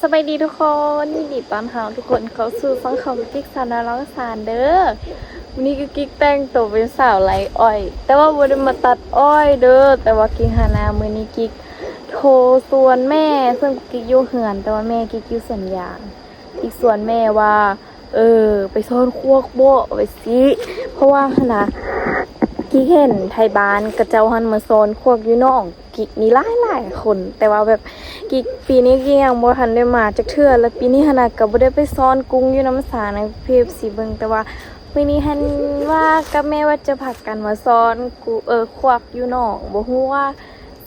ສະບາຍດີທຸກຄົນ, ຍິນດີຕ້ອນຮັບທຸກຄົນເຂົ້າສູ່ຊ່ອງຂອງກິກສາວນ້ອຍລອງສານເດີ. ມື້ນີ້ຄືກິກແຕ່ງໂຕເປັນສາວໄລ່ອ້ອຍ, ແຕ່ວ່າບໍ່ໄດ້ມາຕັດອ້ອຍເດີ, ແຕ່ວ່າກິກຫັ້ນນະ ມື້ນີ້ກິກໂທຊວນແມ່, ເຊິ່ງກິກຢູ່ເຮືອນ ແຕ່ວ່າແມ່ກິກຢູ່ສວນຢາງ. ກິກຊວນແມ່ວ່າ ເອີ ໄປຊ້ອນຄວກບໍ ວ່າຊີ້, ເພາະວ່າຫັ້ນນະ ກິກເຫັນໄທບ້ານເຂົາເຈົ້າຫັ້ນມາຊ້ອນຄວກຢູ່ໜອງ ກິກນີ້ຫຼາຍໆຄົນ, ແຕ່ວ່າແບບກິກ ປີນີ້ກິກຍັງບໍ່ທັນໄດ້ມາຈັກເທື່ອ, ແລ້ວປີນີ້ຫັ້ນນະກໍບໍ່ໄດ້ໄປຊ້ອນກຸ້ງຢູ່ນ້ຳສາໃນ ເອັຟຊີ ເບິ່ງ, ແຕ່ວ່າມື້ນີ້ຫັ້ນວ່າກັບແມ່ວ່າຈະພາກັນມາຊ້ອນກຸ ເອີ ຄວກຢູ່ໜອງ, ບໍ່ຮູ້ວ່າ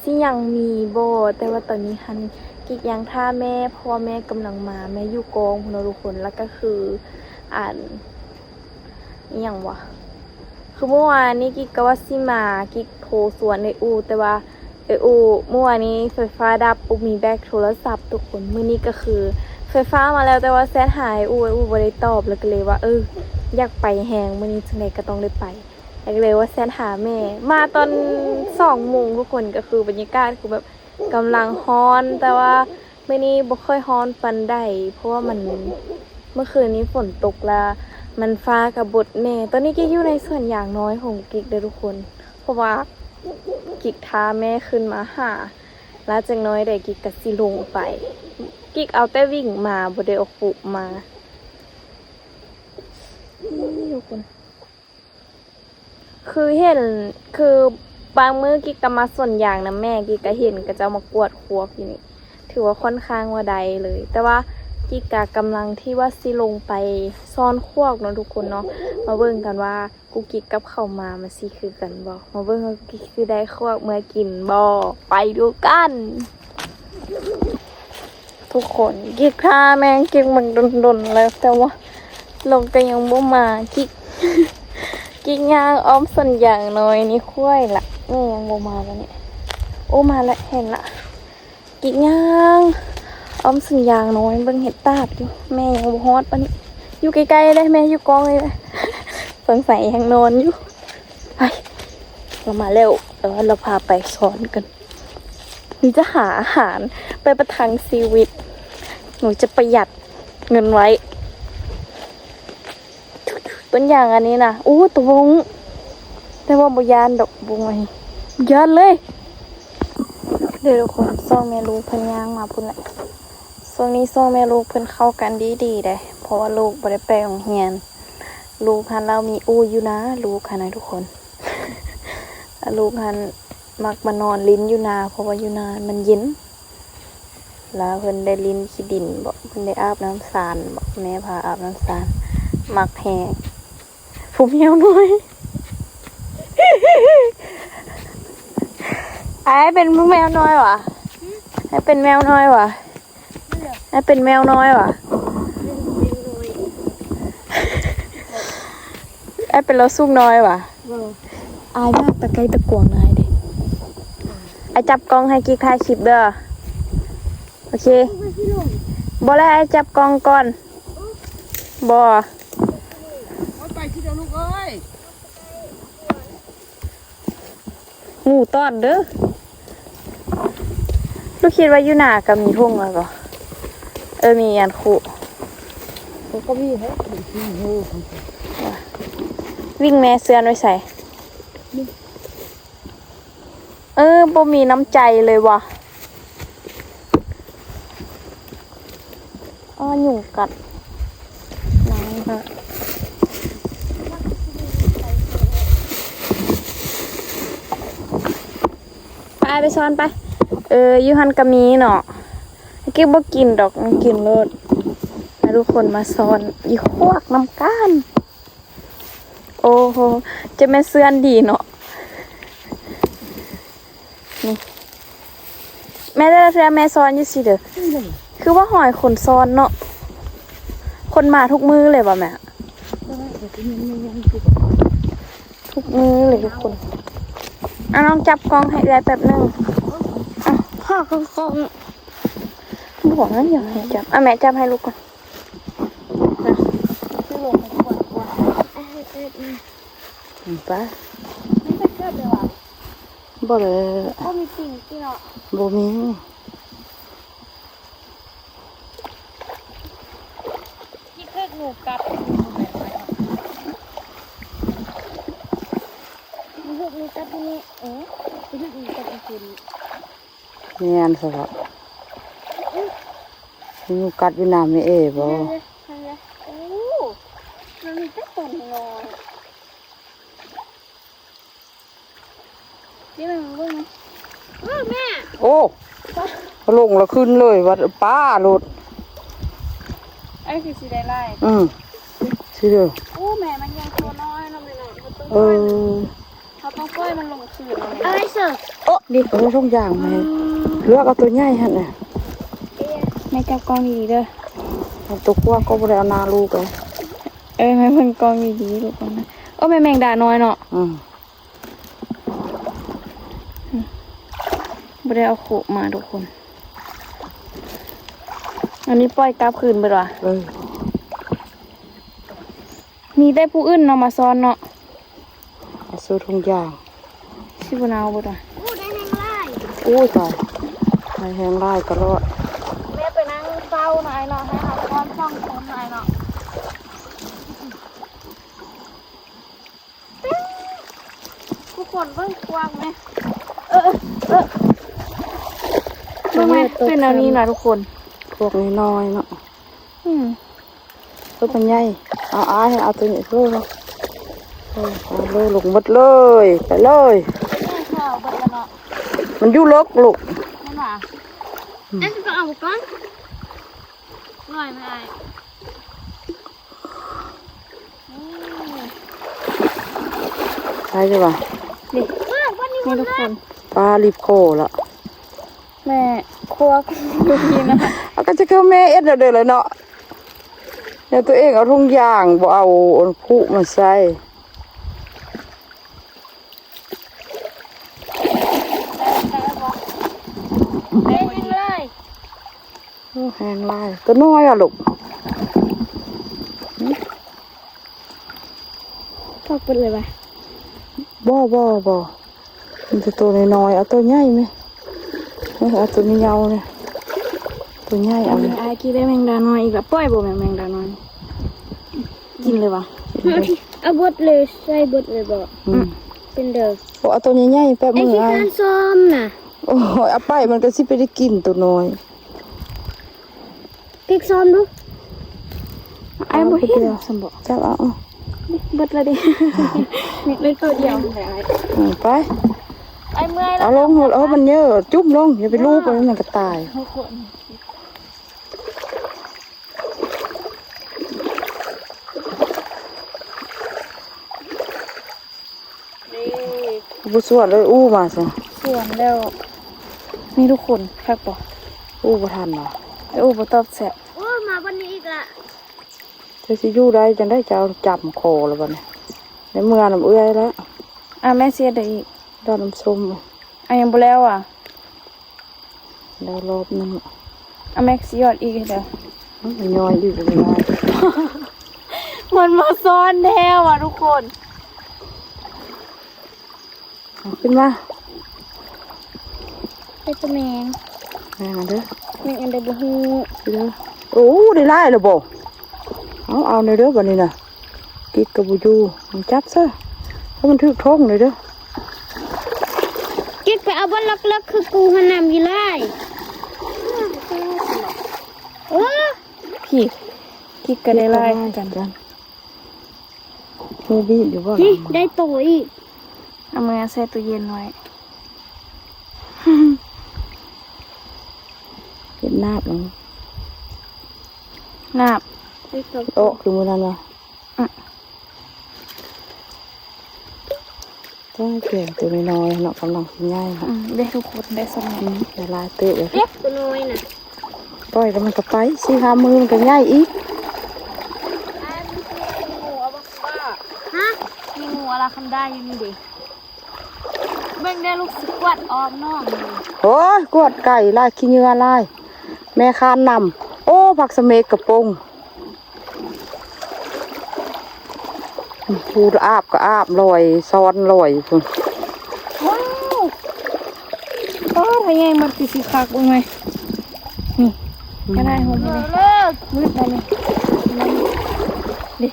ຊິຍັງມີບໍ່, ແຕ່ວ່າຕອນນີ້ຫັ້ນ ກິກຍັງຖ້າແມ່ ເພາະວ່າແມ່ກຳລັງມາ, ແມ່ຢູ່ກອງພຸ້ນເນາະທຸກຄົນ. ແລ້ວກໍຄື ອັນ ອີ່ຫຍັງຫວາ ຄືເມື່ອວານນີ້ກິກກໍວ່າຊິມາ, ກິກໂທຊວນເອື້ອຍອູ່ ແຕ່ວ່າເອື້ອຍອູ່ ເມື່ອວານນີ້ໄຟຟ້າດັບ ບໍ່ມີແບັດໂທລະສັບທຸກຄົນ. ມື້ນີ້ກໍຄືໄຟຟ້າມາແລ້ວ ແຕ່ວ່າແຊັດຫາເອື້ອຍອູ່ ເອື້ອຍອູ່ບໍ່ໄດ້ຕອບ, ແລ້ວກໍເລີຍວ່າ ເອີ ຢາກໄປແຮງ, ມື້ນີ້ຈັ່ງໃດກໍຕ້ອງໄດ້ໄປ, ແລ້ວກໍເລີຍວ່າແຊັດຫາແມ່. ມາຕອນສອງໂມງທຸກຄົນ, ກໍຄືບັນຍາກາດຄືແບບ ກຳລັງຮ້ອນ, ແຕ່ວ່າມື້ນີ້ບໍ່ຄ່ອຍຮ້ອນປານໃດ ເພາະວ່າມັນ ເມື່ອຄືນນີ້ຝົນຕົກ ແລ້ວມັນຟ້າກະບົດແດ່. ຕອນນີ້ກິກຢູ່ໃນສວນຢາງນ້ອຍຂອງກິກເດີທຸກຄົນ, ເພາະວ່າກິກຖ້າແມ່ຂຶ້ນມາຫາ, ແລ້ວຈັກໜ້ອຍໃດກິກກະຊິລົງໄປ. ກິກເອົາແຕ່ວິ່ງມາ, ບໍ່ໄດ້ເອົາຄຸມາ. ນີ້ທຸກຄົນ. ຄືເຫັນ ຄືບາງມື້ກິກກໍມາສວນຢາງນຳແມ່, ກິກກໍເຫັນເຂົາເຈົ້າມາກວດຄວກຢູ່ນີ້, ຖືວ່າຂ້ອນຂ້າງວ່າໄດ້ເລີຍ. ແຕ່ວ່າກິກກໍກຳລັງທີ່ວ່າຊິລົງໄປຊ້ອນຄວກເນາະທຸກຄົນເນາະ. ມາເບິ່ງກັນວ່າກຸກກິກກັບເຂົາມາ ມັນຊິຄືກັນບໍ່? ມາເບິ່ງວ່າກຸກກິກຊິໄດ້ຄວກເມືອກິນບໍ່? ໄປດູກັນ. ທຸກຄົນ ກິກຖ້າແມ່ກິກບັກດົນໆແລ້ວ ແຕ່ວ່າລາວກໍຍັງບໍ່ມາ. ກິກ ກິກຍ່າງອ້ອມສວນຢາງນ້ອຍນີ້ຄວາຍລະ ແມ່ຍັງບໍ່ມາປານນີ້. ໂອ້ ມາລະ ເຫັນລະ. ກິກຍ່າງອ້ອມສວນຢາງນ້ອຍເບິ່ງເຫັດຕາບຢູ່ ແມ່ຍັງບໍ່ຮອດປານນີ້. ຢູ່ໃກ້ໆເດ້ ແມ່ຢູ່ກ້ອງນີ້ເດ້. ສົງໄສຍັງນອນຢູ່. ໄປ ລາວມາແລ້ວ ແຕ່ວ່າລາວພາໄປສອນກັນ. ນີ້ຈະຫາອາຫານໄປປະທັງຊີວິດ. ໜູຈະປະຢັດເງິນໄວ້. ຕົ້ນຢາງອັນນີ້ນະ ໂອ້ ຕົວບົງ ແຕ່ວ່າບໍ່ຢ້ານດອກບົງອັນນີ້ ບໍ່ຢ້ານເລີຍ. ເດີທຸກຄົນ ສອງແມ່ລູກເພິ່ນຍ່າງມາພຸ້ນແຫຼະ. ຊ່ວງນີ້ສອງແມ່ລູກເພິ່ນເຂົ້າກັນດີໆເດ້ ເພາະວ່າລູກບໍ່ໄດ້ໄປໂຮງຮຽນ. ລູກຫັ້ນລາວມີອູ່ຢູ່ນາ ລູກຫັ້ນນະທຸກຄົນ. ລູກຫັ້ນມັກມານອນຫຼິ້ນຢູ່ນາ ເພາະວ່າຢູ່ນາມັນເຢັນ. ລາວເພິ່ນໄດ້ຫຼິ້ນຂີ້ດິນບໍ ເພິ່ນໄດ້ອາບນ້ຳຊານບໍ ແມ່ພາອາບນ້ຳຊານ ມັກແຮງ. ຜູ້ແມວນ້ອຍ ອ້າຍເປັນຜູ້ແມວນ້ອຍຫວາ? ອ້າຍເປັນແມວນ້ອຍຫວາ? ອ້າຍເປັນແມວນ້ອຍຫວາ? ອ້າຍເປັນລາວສູງນ້ອຍຫວາ? ອ້າຍມາແຕ່ໄກແຕ່ກວາງນາຍເດ້. ອ້າຍຈັບກ້ອງໃຫ້ກິກຖ່າຍຄລິບເດີ. ໂອເຄ. ບໍ່ແລ້ວ ອ້າຍຈັບກ້ອງກ່ອນ. ບໍ່. ໂອ້ຍ ໄປທີ່ເດີລູກເອີຍ. ໝູຕອດເດີ. ລູກຄິດວ່າຢູ່ນາກໍມີທົ່ງແລ້ວກໍ ເອີ ມີອັນຄຸ ໂອ້ ກໍມີແທ້. ວິ່ງແມ່ເຊື່ອນໄວ້ໃສ? ເອີ ບໍ່ມີນ້ຳໃຈເລີຍຫວາ. ອ້າ ຍຸງກັດ. ໄປ ໄປຊ້ອນໄປ. ເອີ ຢູ່ຫັ້ນກໍມີເນາະ. ກິກບໍ່ກິນດອກ ມັນກິນໂລດ. ໃຫ້ທຸກຄົນມາຊ້ອນອີຄວກນຳກັນ. ໂອ້ໂຫ ຈະແມ່ນເຊື່ອນດີເນາະ. ນີ້ ແມ່ ແຕ່ລະເທື່ອແມ່ຊ້ອນຢູ່ຊີ້ເດີ. ຄືວ່າຫອຍຄົນຊ້ອນເນາະ. ຄົນມາທຸກມື້ເລີຍບໍ່ແມ່? ທຸກມື້ເລີຍທຸກຄົນ. ອ່ະ ນ້ອງຈັບກ້ອງໃຫ້ເອື້ອຍແປັບໜຶ່ງ. ອ່ະ ຫາກ້ອງ ບໍ່ ນັ້ນຢາກໃຫ້ຈັບ. ອ່ະ ແມ່ຈັບໃຫ້ລູກກ່ອນ. ໄປ ບໍ່ເລີຍ. ບໍ່ມີປີກຕິເນາະ. ບໍ່ມີ. ແມ່ນຊະເບາະ. ມີງູກັດຢູ່ໜ້າແມ່ເອບໍ່? ໂອ້ ມັນມີແຕ່ຕົວນ້ອຍ. ນີ້ມັນເບິ່ງ ເອີ ແມ່ ໂອ້ ລົງລະຂຶ້ນເລີຍ ວ່າປາໂລດ. ໄອ້ຄືຊິໄດ້ຫຼາຍ. ອືມ ຊິເດີ. ໂອ້ ແມ່ມັນຍັງຕົວນ້ອຍເນາະ ແມ່ເນາະ. ເອີ ເຮົາຕ້ອງປ່ອຍມັນລົງຄືນ. ເອົາໄວ້ເສີ ໂອ້ ນີ້ ໂອ້ ຖົງຢາງແມ່. ເລືອກເອົາຕົວໃຫຍ່ຫັ້ນນະ. ແມ່ຈັບກ້ອງດີໆເດີ. ເອົາຕົວກວ້າງກໍບໍ່ໄດ້ເອົາໜ້າລູກເລີຍ. ເອີ ແມ່ເບິ່ງກ້ອງດີໆລູກ. ໂອ້ ແມ່ແມງດານ້ອຍເນາະ. ອືມ ບໍ່ໄດ້ເອົາຄຸມາທຸກຄົນ. ອັນນີ້ປ່ອຍກັບຄືນເບິດວ່າ. ເອີ ມີແຕ່ຜູ້ອື່ນເນາະມາຊ້ອນເນາະ. ເອົາໃສ່ຖົງຢາງ ຊິບໍ່ເນົ່າເບິດວ່າ. ໂອ້ ໄດ້ແຮງຫຼາຍ. ໂອ້ຍຕາຍ ໄດ້ແຮງຫຼາຍຕະຫຼອດ. ແມ່ໄປນັ່ງເຝົ້ານະອ້າຍເນາະ ໃຫ້ເຮົາຊ້ອນສອງຄົນນະອ້າຍເນາະ. ທຸກຄົນເບິ່ງກວ້າງແມ. ເອີ ເອີ ເອີ ເບິ່ງແມ ເປັນແນວນີ້ນະທຸກຄົນ. ພວກນ້ອຍໆເນາະ. ອືມ ໂຕມັນໃຫຍ່. ເອົາ ອ້າຍ ເອົາໂຕນີ້ໂລດເນາະ. ເອີ ເອົາໂລດ ລົງໝົດເລີຍ ໄປເລີຍ. ມັນຢູ່ເລິກລູກ. ແມ່ນຫວາ? ອືມ ອັນນີ້ກໍເອົາກ່ອນ. ອືມ ໄດ້ຢູ່ຫວາ? ນີ້ ນີ້ທຸກຄົນ ປາລິບຄໍລະ. ແມ່ຄົວຢູ່ພີ້ນະ. ເອົາ ກໍຈະຄືແມ່ເຮັດແນວເດີລະເນາະ. ແນວຕົວເອງເອົາຖົງຢາງ ບໍ່ເອົາອັນຄຸມາໃສ່. ໂອ້ ແຮງຫຼາຍ ຕົວນ້ອຍອະລູກ. ອືມ ອອກເບິດເລີຍຫວາ? ບໍ່ ບໍ່ ບໍ່ ມີແຕ່ໂຕນ້ອຍໆ. ເອົາໂຕໃຫຍ່ແມ. ເອີ ເອົາໂຕຍາວໆນີ້ ໂຕໃຫຍ່ເອົາ. ອາ ກິນໄດ້ແມງດານ້ອຍອີກລະ. ປ່ອຍບໍ່ແມ່ ແມງດານ້ອຍ? ກິນເລີຍຫວາ? ເອົາເບິດເລີຍ ໃສ່ເບິດເລີຍບໍ່? ອືມ ກິນເດີ. ໂອ້ ເອົາໂຕໃຫຍ່ໆ ແປບມືອ້າຍ ການຊ້ອມນະ. ໂອ້ຍ ເອົາໄປ ມັນກໍຊິໄປໄດ້ກິນໂຕນ້ອຍ. ປິກຊ້ອມດູ. ອ້າຍບໍ່ເຫັນຊັ້ນບໍ? ຈັບເອົາ ເບິດລະເດ. ມີໂຕດຽວ. ອືມ ໄປ ອ້າຍເມື່ອຍລະ. ເອົາລົງໂລດ. ເອົາມັນເຍີະ ຈຸ້ມລົງ ຢ່າໄປລູບມັນ ມັນກໍຕາຍ. ນີ້ ບໍ່ສວນເລີຍ ອູ້ມາຊະ. ສວນແລ້ວ ນີ້ທຸກຄົນ ຄັກບໍ່? ອູ້ບໍ່ທັນຫວາ? ອູ້ບໍ່ຕອບແຊະ. ໂອ້ ມາບັດນີ້ອີກລະ. ເຈົ້າຊິຢູ່ໄດ້ຈັ່ງໃດ ເຈົ້າຈຳຄໍລະບັດນີ້. ໄດ້ເມືອນຳເອື້ອຍລະ. ອ່າ ແມ່ຊິເຮັດໄດ້ອີກ ດອກນ້ຳສົ້ມ. ອ່າ ຍັງບໍ່ແລ້ວຫວາ? ໄດ້ລອບໜຶ່ງ. ເອົາແມັກຊິຢອດອີກເດີ. ມັນຍ້ອຍຢູ່ບໍ່ໄດ້. ມັນມາຊ້ອນແທ້ຫວາທຸກຄົນ. ເອົາຂຶ້ນມາ. ເປັນຕາແມງ. ແມງອັນເດີ. ແມງອັນໃດບໍ່ຮູ້ເດີ. ໂອ້ ໄດ້ຫຼາຍແລ້ວບໍ່? ເອົາ ເອົາແດ່ເດີບັດນີ້ນະ. ກິກກໍບໍ່ຢູ່ ມັນຈັບຊະ ເພາະມັນຖືກຖົງເລີຍເດີ. ກິກໄປເອົາບ່ອນເລິກໆ ຄືກູຫັ້ນນະ ມີຫຼາຍ. ໂອ້ ພີ້ ກິກກໍໄດ້ຫຼາຍຄືກັນ. ມີບີບຢູ່ບໍ່? ນີ້ ໄດ້ໂຕອີກ. ເອົາມາໃສ່ຕູ້ເຢັນໄວ້. ເຮັດນາບເນາະ. ນາບ ໂອ້ ຄືມື້ນັ້ນຫວາ? ອືມ ຕ້ອງແກງຕົວນ້ອຍໆເນາະ ກຳລັງຊິໃຫຍ່ເນາະ. ອືມ ເດ້ທຸກຄົນ ໄດ້ສ່ຳນີ້. ອືມ ໄດ້ຫຼາຍເຕີບເລີຍ. ເດັກຕົວນ້ອຍນະ ປ່ອຍແລ້ວມັນກໍໄປ ສີ່ຫ້າມື້ມັນກໍໃຫຍ່ອີກ. ຮະ? ມີງູອາລາຄັນດາຢູ່ນີ້ເດ້. ເບິ່ງເດີລູກ ຊິກວາດອ້ອມໜອງນີ້. ໂອ້ຍ ກວາດໄກ່ຫຼາຍ ຂີ້ເຫຍື້ອຫຼາຍ ແມ່ຄ້ານນຳ. ໂອ້ ຜັກສະເໝກກະປົງ ຜູ້ອາບກໍອາບ ລອຍຊ້ອນລອຍພຸ້ນ. ວ້າວ ປ້າ ຖ້າໃຫຍ່ມັນຄືຊິຄັກເບິ່ງແມ. ນີ້ ອືມ ກະໄດ້ຫົມນີ້ ມືດແລ້ວນີ້. ເດ້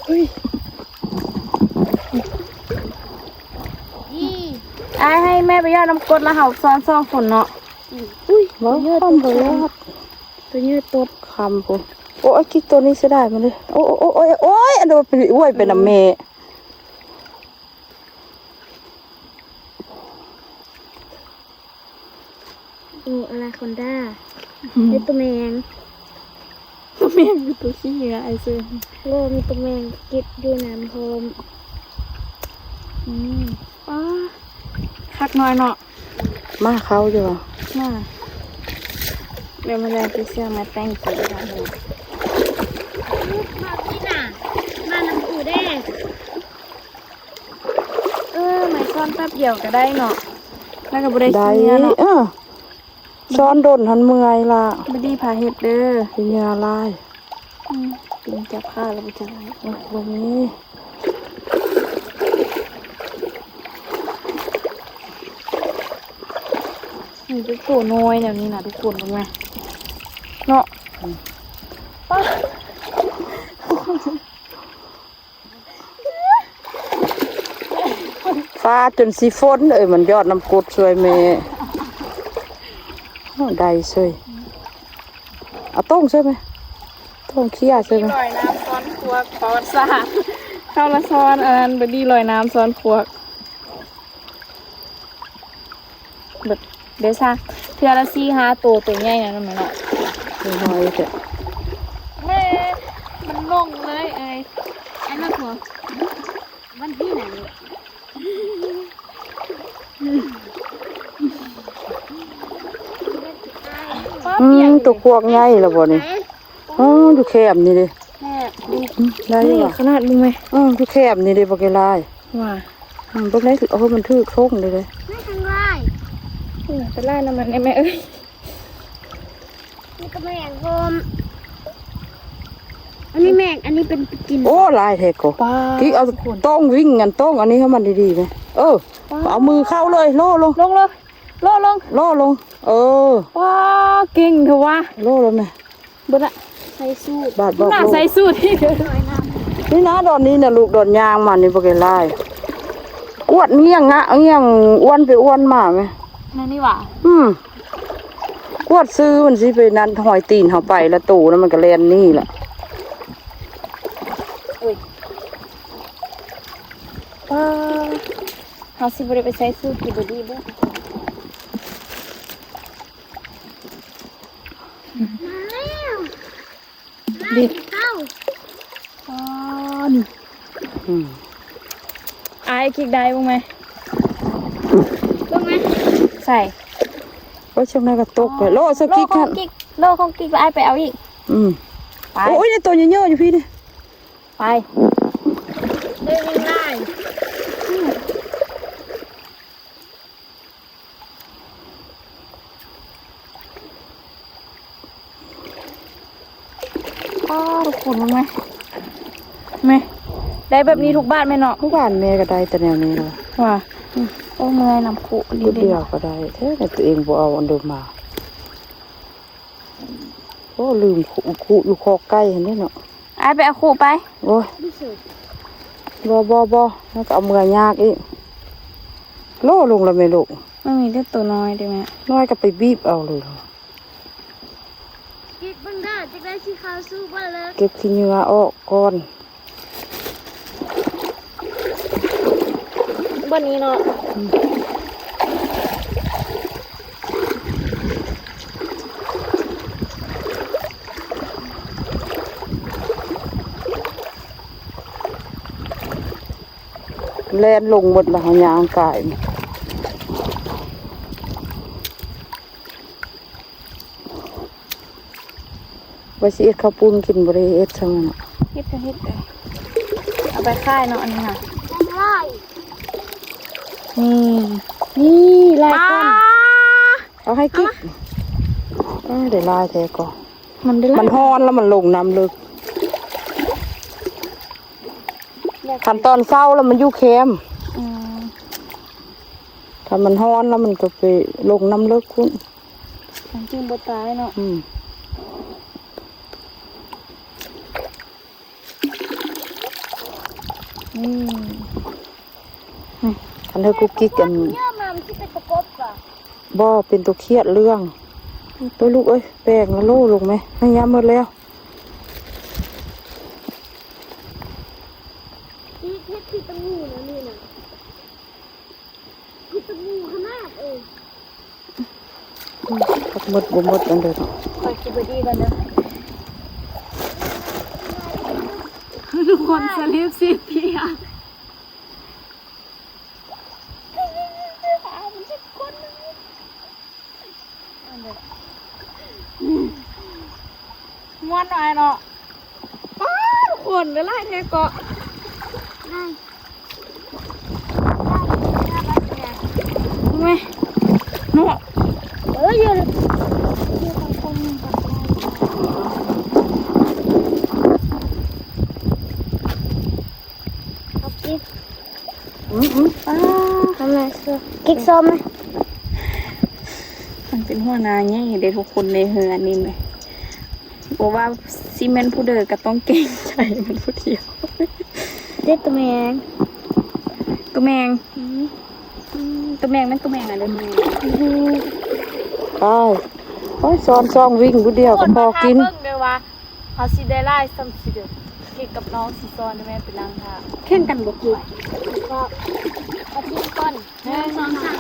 ເຮີ້ຍ ນີ້ ອ້າຍໃຫ້ແມ່ໄປຢອດນ້ຳກົດ ແລ້ວເຮົາຊ້ອນສອງຄົນເນາະ. ອືມ ອຸ້ຍ ບໍ່ ຕົວໃຫຍ່ ຄຳບໍ່ ຕົວໃຫຍ່ຕົດ ຄຳພຸ້ນ. ໂອ້ຍ ກິກ ຕົວນີ້ເສຍດາຍມັນເດ້. ໂອ້ຍ ໂອ້ຍ ໂອ້ຍ ໂອ້ຍ ໂອ້ຍ ອັນນັ້ນໄປ ໂອ້ຍ ໄປນຳແມ່. ໂອ້ ອານາໂຄນດາ ອືມ ເຮັດຕົວແມງ ຕົວແມງ ຕົວຂີ້ເຫຍື້ອ ອ້າຍເຊີ. ໂອ້ ມີຕົວແມງເກັບຢູ່ນ້ຳພ້ອມ. ອືມ ປ້າ ຄັກນ້ອຍເນາະ. ມາເຂົ້າຢູ່ບໍ່? ມາ ດຽວມາແລງທີ່ເຊື່ອມາແຕ່ງຕົວກັນ. ມາທີ່ໜ້າ ມານຳກູເດ້. ເອີ ໄມ້ຊ້ອນແປັບດຽວກໍໄດ້ເນາະ ແລ້ວກໍບໍ່ໄດ້ ໄດ້ ເມື່ອຍເນາະ. ເອີ ຊ້ອນດົນຫັ້ນເມື່ອຍລະ. ບໍ່ດີພາເຮັດເດີ ເຫຍື້ອຫຼາຍ. ອືມ ປີນຈັບຂາແລ້ວບໍ່ຈັກໄດ້. ໂອ້ ບໍ່ມີ. ມີແຕ່ໂຕນ້ອຍແນວນີ້ນະທຸກຄົນ ເບິ່ງແມະເນາະ. ອືມ ປ້າ ຟ້າຈົນຊິຝົນເອີຍ ມັນຢອດນ້ຳກົດຊ່ວຍແມ່. ໂອ້ ໄດ້ເຊີຍ. ເອົາໂຕ່ງເຊີຍແມ່ ໂຕ່ງເຄຍເຊີຍແມ່. ລອຍນ້ຳຊ້ອນຄວກ ປະຫວັດສາດ ເຂົ້າລະຊ້ອນ ອັນນັ້ນ ບາດນີ້ລອຍນ້ຳຊ້ອນຄວກ. ເບິດເດ້ຊະ ເທື່ອລະສີ່ຫ້າໂຕ ໂຕໃຫຍ່ນັ້ນແມ່ນເນາະ. ນ້ອຍແທ້ ແມ່ ມັນລົງເລີຍເອີຍ. ອັນນັ້ນຫົວ ວັນທີນັ້ນ. ອືມ ໂຕຄວກໃຫຍ່ລະບໍ່ນີ້? ອໍ ຢູ່ແຄມນີ້ເດ້ ແຄມນີ້. ອືມ ໄດ້ ນີ້ ວ່າ ຂະໜາດ ເບິ່ງແມະ. ອືມ ຢູ່ແຄມນີ້ເດ້ ບັກຫຼາຍ. ວ່າ ອືມ ເບິ່ງໄດ້ ເອົາ ມັນຖືກຖົງເດ້. ນີ້ທັງຫຼາຍ. ອືມ ໄປລ້າງນ້ຳມັນແດ່ແມ່ເອີຍ. ມີແຕ່ແມງໂຮມ ອັນນີ້ແມງ ອັນນີ້ເປັນກິນ. ໂອ້ ຫຼາຍແທ້ກໍ ປ້າ ກິກ ເອົາ ທຸກຄົນ ຕ້ອງວິ່ງ ອັນຕ້ອງ ອັນນີ້ໃຫ້ມັນດີໆແມະ. ເອີ ປ້າ ເອົາມືເຂົ້າເລີຍ ໂລລົງ ລົງເລີຍ ໂລລົງ ໂລລົງ. ເອີ ປ້າ ເກັ່ງເຖາະວະ ໂລລົງແມະ. ເບິດລະ ໃສ່ສູດ ບາດບອກ ໜ້າໃສ່ສູດ. ນີ້ນະ ດອນນີ້ນະລູກ ດອນຍ່າງມານີ້ບໍ່ໄດ້ຫຼາຍ. ກວດງຽງງະງຽງ ອ້ວນໄປອ້ວນມາແມະ ແມ່ນນີ້ຫວາ? ອືມ ກວດຊື່ ມັນຊິໄປນັ້ນ ຮອຍຕີນເຮົາໄປລະ ໂຕນັ້ນມັນກໍແລ່ນໜີລະ. ເອີຍ ປ້າ ເຮົາຊິບໍ່ໄດ້ໄປໃສ່ສູດທີ່ບໍ່ດີເດີ້. ມາແລ້ວ ນີ້ ອໍ ນີ້ ອືມ ອ້າຍກິກໄດ້ເບິ່ງແມະ ເບິ່ງແມະ ໃສ່ ໂອ້ຍ ຊ່ວງນັ້ນກໍຕົກໄປ ອໍ ໂລ ສະກິກ ໂລຂອງກິກ ໂລຂອງກິກ ແລ້ວອ້າຍໄປເອົາອີກ. ອືມ ໄປ ໂອ້ຍ ໂຕເຍີະໆຢູ່ພີ້ນີ້ ໄປ ໄດ້ຫຼາຍ. ອໍ ທຸກຄົນເບິ່ງແມະ ແມະ ໄດ້ແບບນີ້ທຸກບ້ານແມ່ເນາະ. ທຸກບ້ານແມ່ກໍໄດ້ແຕ່ແນວນີ້ເນາະ ວ່າ ອືມ ໂອ້ ເມື່ອຍນຳຄຸ ດຽວກໍໄດ້ແທ້ ແຕ່ຕົວເອງບໍ່ເອົາອັນເດີມມາ. ໂອ້ ລືມຄຸ ຄຸຢູ່ຄອກໄກ່ຫັ້ນເດ້ເນາະ. ອ້າຍໄປເອົາຄຸໄປ. ໂອ້ຍ ບໍ່ ບໍ່ ບໍ່ ມັນກໍເອົາເມືອຍາກອີກ. ໂລລົງລະແມ່ລູກ ມັນມີແຕ່ໂຕນ້ອຍເດ້ແມ່ ນ້ອຍກໍໄປບີບເອົາເລີຍ. ກິກເບິ່ງເດີ ຈັກໄດ້ຊິເຂົ້າສູ່ບໍ່ເລີຍ. ເກັບຂີ້ເຫຍື້ອອອກກ່ອນ. ບ່ອນນີ້ເນາະ ອືມ ແລ່ນລົງໝົດລະ ເຮົາຍ່າງກາຍ. ວ່າຊິເຮັດເຂົ້າປຸ້ນກິນ ບໍ່ໄດ້ເຮັດຊ້ຳເນາະ. ເຮັດກໍເຮັດໄປ ເອົາໄປຂາຍເນາະ ອັນນີ້ນະ. ນີ້ ນີ້ຫຼາຍກ່ອນ ເອົາໃຫ້ກິກ. ເອີ ໄດ້ຫຼາຍແທ້ກໍ ມັນໄດ້ຫຼາຍ ມັນຮ້ອນແລ້ວມັນລົງນ້ຳເລິກ. ຄັນຕອນເຊົ້າແລ້ວມັນຢູ່ແຄມ. ອືມ ຄັນມັນຮ້ອນແລ້ວມັນກໍໄປລົງນ້ຳເລິກພຸ້ນ. ມັນຈຶ່ງບໍ່ຕາຍເນາະ. ອືມ ອືມ ອືມ ອັນເດີກຸກກິກ ອັນ ບໍ່ ເປັນຕົວຄຽດເລື່ອງ. ໂອ້ຍລູກເອີຍ ແປ້ງລະໂລລົງແມະ ໃຫ້ຍາໝົດແລ້ວ. ອີເຮັດຄືຕະໝູນະນີ້ນະ ຄືຕະໝູຂະໜາດເອີຍ. ຈັກໝົດບໍ່ໝົດອັນເດີເນາະ. ຂ້ອຍຊິເບິ່ງອີກກ່ອນເດີ. ທຸກຄົນສະເລັບເສດເພຍ. ມ່ວນໜ້ອຍເນາະ. ປ້າດ ຄົນຫຼາຍແທ້ເກາະ. ໂອ້ຍ ເນາະ. ເອີ ຢູ່ ຢູ່ຂ້າງຄົນໜຶ່ງກໍໄດ້. ເອົາກິກ ອືມໆ ປ້າ ທຳໄມ ກິກຊອມ ມັນເປັນຫົວໜ້າໃຫຍ່ເດ້ທຸກຄົນໃນເຮືອນນີ້ແມະ. ບໍ່ວ່າຊິແມ່ນຜູ້ໃດກໍຕ້ອງເກງໃຈມັນຜູ້ດຽວ. ເດັດຕົວແມງ ຕົວແມງ ອືມ ອືມ ຕົວແມງແມ່ນຕົວແມງອັນເດີ. ອືມ ອ້າຍ ໂອ້ຍ ຊ້ອນຊ່ອງວິ່ງຜູ້ດຽວກໍພໍກິນ. ເບິ່ງເດີວ່າ ເຮົາຊິໄດ້ຫຼາຍສ່ຳໃດ. ເກດກັບນ້ອງຊິຊ້ອນ ແມ່ໄປລ້າງຖ້າ. ແຂ່ງກັນບໍ່ເກດ? ກໍເອົາກິນກ່ອນ. ໜຶ່ງ ສອງ ສາມ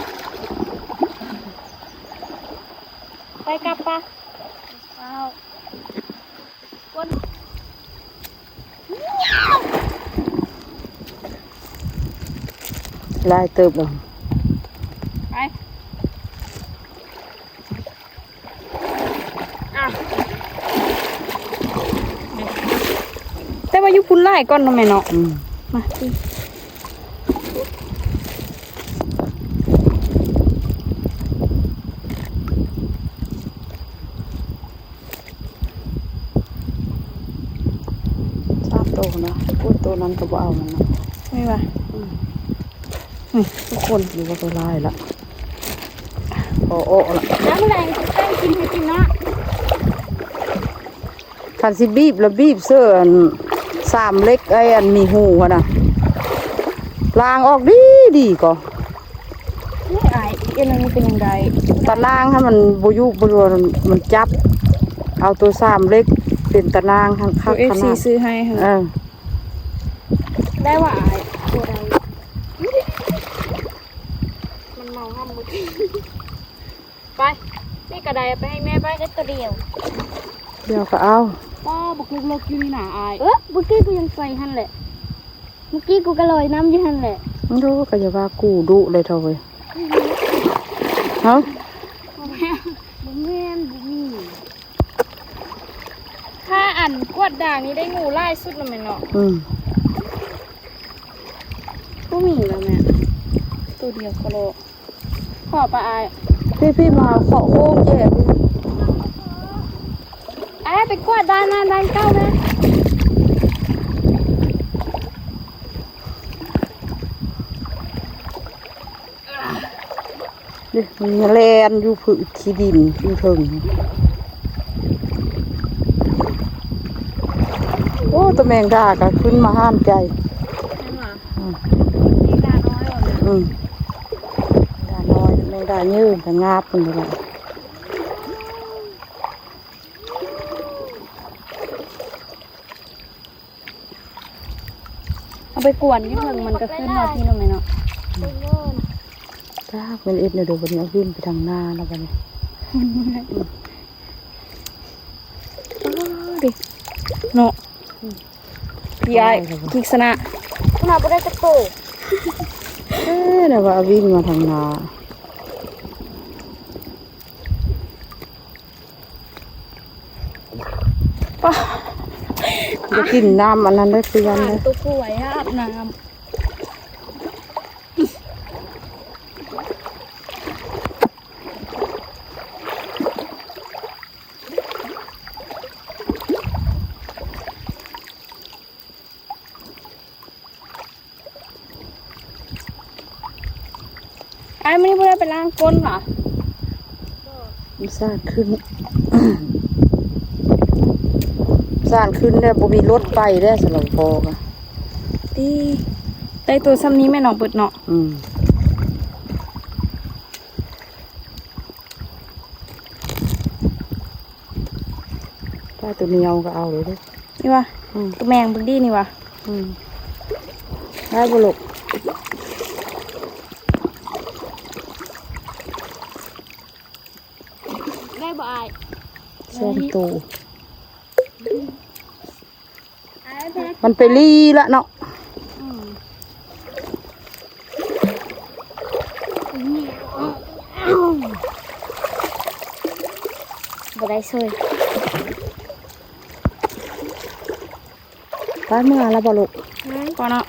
ໄປກັບປະ. ເອົາ ຄົນ ຫຼາຍເຕີບບໍ່? ໄປ. ອ່ະ ແຕ່ວ່າຢູ່ພຸ້ນຫຼາຍກ່ອນເນາະແມ່ເນາະ. ອືມ ມາ ສາມໂຕນະ. ໂອ້ຍ ໂຕນັ້ນກໍບໍ່ເອົາມັນນະ. ນີ້ຫວາ? ອືມ ນີ້ທຸກຄົນ ຢູ່ວ່າກໍຫຼາຍລະ ພໍອອກລະ. ແລ້ວມື້ແລງຊິຕັ້ງກິນໃຫ້ກິນເນາະ. ຄັນຊິບີບລະບີບເສີອັນສາມເຫຼັກ ໄອ້ອັນມີຮູຫັ້ນນະ ລ້າງອອກດີໆກໍ. ນີ້ອ້າຍ ເອັນອັນນີ້ເປັນຫຍັງໄດ້? ຕານາງຫັ້ນມັນບໍ່ຢູ່ ບໍ່ຢູ່ ມັນຈັບ. ເອົາໂຕສາມເຫຼັກເປັນຕານາງຫັ້ນ ຄັກຂະໜາດ. ໂຕເອັຟຊີຊື້ໃຫ້ຫັ້ນ. ເອີ ໄດ້ວ່າອ້າຍ ບໍ່ໄດ້ ມັນເມົາຫ້ຳບໍ່. ໄປ ນີ້ກະໄດ້ ເອົາໄປໃຫ້ແມ່ໄປ. ໄດ້ໂຕດຽວ ດຽວກະເອົາ. ປ້າ ບັກເລິກໆຢູ່ນີ້ນະອ້າຍ. ເອີ ມື້ກີ້ກູຍັງໄປຫັ້ນແຫຼະ ມື້ກີ້ກູກະລອຍນ້ຳຢູ່ຫັ້ນແຫຼະ. ໂອ້ ກະຢ່າວ່າກູດຸເລີຍເຖົ້າເວີຍ. ຮະ ບໍ່ແມ່ນ ບໍ່ແມ່ນ ບໍ່ມີ. ຖ້າອັນກວດດ່າງນີ້ໄດ້ງູຫຼາຍສຸດແລ້ວແມ່ນເນາະ. ອືມ ບໍ່ມີແລ້ວແມ່ ໂຕດຽວໂຄໂລ. ຂໍປະອ້າຍ ພີ່ໆ ມາເຄາະໂຮງແຈພີ່. ອ້າຍ ໄປກວດບ້ານນັ້ນບ້ານເກົ່າແມ່. ເດ້ ມັນແລ່ນຢູ່ພື້ນຂີ້ດິນຢູ່ເທິງ. ໂອ້ ໂຕແມງດາກະຂຶ້ນມາຫານໃຈ. ແມ່ນຫວາ? ອືມ ແມງດານ້ອຍບໍ່ແມ່? ອືມ ດານ້ອຍ ແມງດາເຍີ້ນກະງາບພຸ້ນແຫຼະ. ເອົາໄປກວນຢູ່ເທິງ ມັນກະຂຶ້ນມາພີ້ເນາະແມ່ເນາະ. ຈັກແມ່ນເຮັດແນວໃດບັດນີ້ ເອົາວິ່ນໄປທາງໜ້າແລ້ວບັດນີ້. ອ້າ ເດ້ເນາະ. ອືມ ພີ່ອ້າຍ ກິກຊະນະ ຂະໜາດບໍ່ໄດ້ຈັກໂຕ. ເອີ ແນວວ່າເອົາວິ່ນມາທາງໜ້າ. ປ້າ ຢ່າກິນນ້ຳອັນນັ້ນເດີ ຄືກັນເດີ ໂຕຜູ້ໄວ້ອາບນ້ຳ. ອ້າຍ ມື້ນີ້ບໍ່ໄດ້ໄປລ້າງກົ້ນຫວາ? ສາດຂຶ້ນ ສາດຂຶ້ນແລ້ວບໍ່ມີລົດໄປແລ້ວ ສະເຫຼົ່າພໍກະ ຕິ ໄດ້ໂຕຊ່ຳນີ້ແມ່ນເນາະ ເບິດເນາະ. ອືມ. ປາໂຕໜຽວກໍເອົາເລີຍເດ້. ນີ້ຫວາ? ອືມ ໂຕແມງເບິ່ງດີນີ້ຫວາ? ອືມ ໄດ້ບໍ່ລູກ? ໄດ້ບໍ່ອ້າຍ? ສອງໂຕ. ມັນໄປລີ້ລະເນາະ. ອືມ ບໍ່ໄດ້ຊ່ວຍ. ໄປເມືອລະບໍ່ລູກ? ອືມ ພໍເນາະ.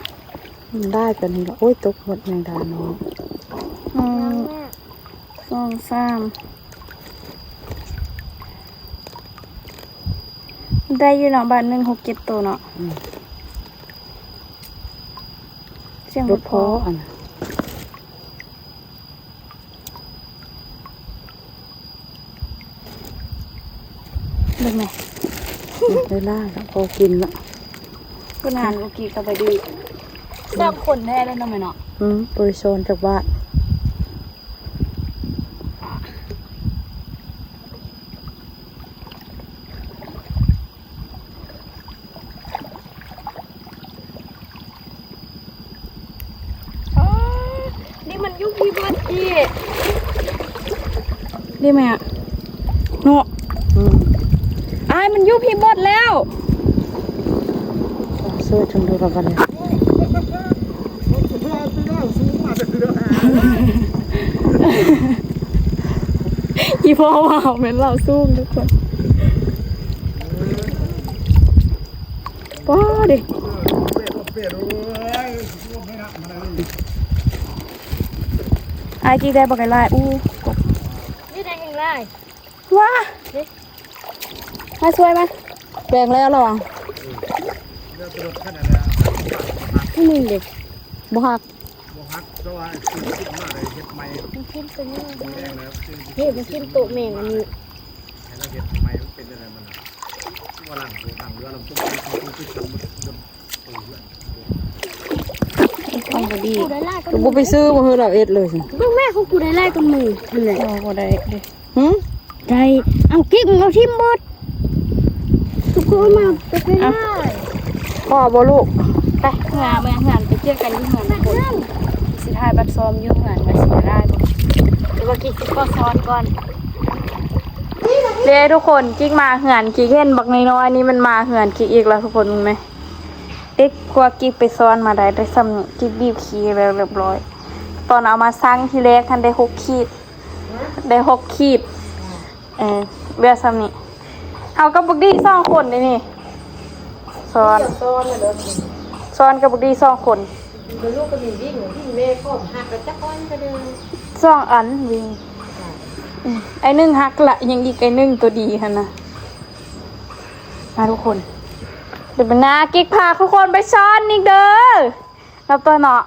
ມັນໄດ້ປານນີ້ລະ. ໂອ້ຍ ຕົກໝົດແມງດານ້ອຍ. ອືມ ສອງ ສາມ ໄດ້ຢູ່ເນາະ ບາດໜຶ່ງ ຫົກ ເຈັດ ໂຕເນາະ. ອືມ ສຽງບໍ່ພໍ ບໍ່ພໍອັນ ເບິ່ງແມະ ໄດ້ຫຼາຍລະ ພໍກິນລະ. ເພິ່ນຫານໂອກີເຂົ້າໄປດີ ສາມຄົນແທ້ແລ້ວເນາະແມ່ເນາະ. ອືມ ບໍ່ໄດ້ຊ້ອນຈັກບາດ. ອໍ ນີ້ມັນຢູ່ພີ້ເບິດອີກ ນີ້ແມ່ເນາະ. ອືມ ອ້າຍ ມັນຢູ່ພີ້ເບິດແລ້ວ. ຊ່ວຍເຖິງດູລະບັດນີ້. ອີ່ພໍ່ວ່າວແມ່ນລາວສູງທຸກຄົນ. ປ້າເດ ອ້າຍຈິກໄດ້ບັກຫຼາຍ. ອູ້ ນີ້ໄດ້ແຮງຫຼາຍ. ວ້າ ມາຊ່ວຍມາ ແປງແລ້ວລະຫວາ? ນີ້ເດ ບໍ່ຫັກ ບໍ່ຫັກ ແຕ່ວ່າຊື້ຂຶ້ນມາໄດ້ເຮັດໃໝ່ ມັນຂຶ້ນໄປເລີຍ. ນີ້ມັນຂຶ້ນໂຕະແມງອັນນີ້ ໃຫ້ລາວເຮັດໃໝ່ ມັນເປັນຈັ່ງໃດມັນ ວ່າຫຼັງໂຕທາງເຮືອລຳຕົງໄປ ຂອງບໍ່ດີ ກູໄດ້ຫຼາຍກວ່າ ກໍບໍ່ໄປຊື້ ບໍ່ເຮີລາວເຮັດເລີຍ. ເບິ່ງແມ່ ຂອງກູໄດ້ຫຼາຍກວ່າໝູ່ຫັ້ນແຫຼະ. ບໍ່ໄດ້ເດ້. ຫື ໄດ້ ເອົາ ກິກ ເອົາຖິ້ມເບິດ. ທຸກຄົນມາ ເອົາ ພໍບໍ່ລູກ? ໄປ ເມືອ ເມືອເຮືອນ ໄປເຈີກັນຢູ່ເຮືອນທຸກຄົນ. ຊິຖ່າຍບັດຊ້ອມຢູ່ເຮືອນວ່າຊິໄດ້ບໍ່ ຫຼືວ່າກິກຊິຂໍຊ້ອນກ່ອນ. ເດ້ທຸກຄົນ ກິກມາເຮືອນ ກິກເຫັນບັກນ້ອຍໆນີ້ ມັນມາເຮືອນກິກອີກແລ້ວທຸກຄົນ ເບິ່ງແມ. ເດັກກວ່າກິກໄປຊ້ອນມາໄດ້ ໄດ້ສ່ຳນີ້ ກິກບີບຂີ້ແລ້ວຮຽບຮ້ອຍ. ຕອນເອົາມາຊັ່ງທີແລກຫັ້ນໄດ້ຫົກຂີດ ໄດ້ຫົກຂີດ. ເອີ ເຫຼືອສ່ຳນີ້ ເຮົາກັບບັກດີສອງຄົນເດ້ນີ້ ຊ້ອນ ຊ້ອນກັບບັກດີສອງຄົນ. ສອງອັນວິງ ອືມ ໄອ້ໜຶ່ງຫັກລະ ຍັງອີກໄອ້ໜຶ່ງໂຕດີຫັ້ນນະ. ມາທຸກຄົນ ດຽວບັດໜ້າກິກພາທຸກຄົນໄປຊ້ອນອີກເດີ. ນັບຕົວເນາະ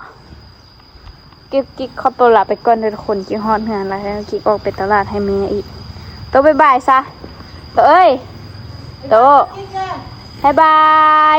ກິກ ກິກຂໍຕົວລາໄປກ່ອນເດີທຸກຄົນ. ກິກຮອດເຮືອນລະ ກິກອອກໄປຕະຫຼາດໃຫ້ແມ່ອີກ. ໂຕບາຍບາຍຊະ ໂຕເອີຍ ໂຕ ບາຍບາຍ.